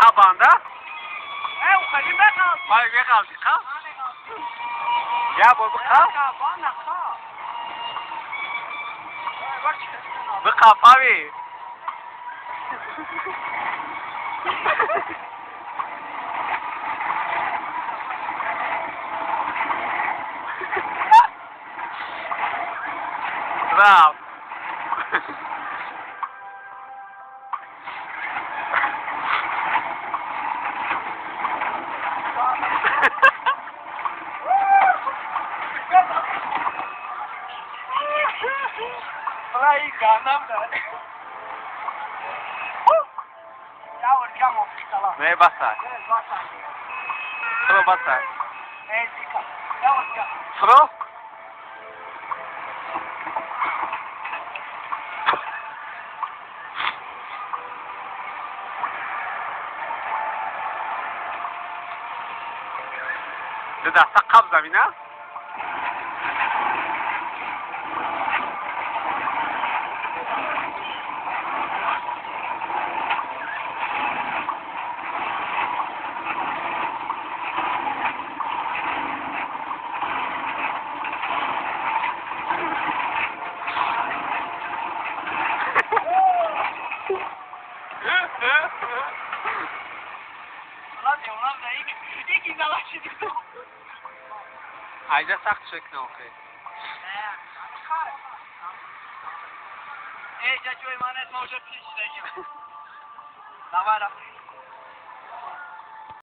Kabanda? Ya bu kap. Bu kap abi. Bravo. Ne basar? Throw basar. Throw? Даста қаб замина? Айда сахт шекна охе. Эй, дядя, ой, манет, мы уже пиш. Давай, давай.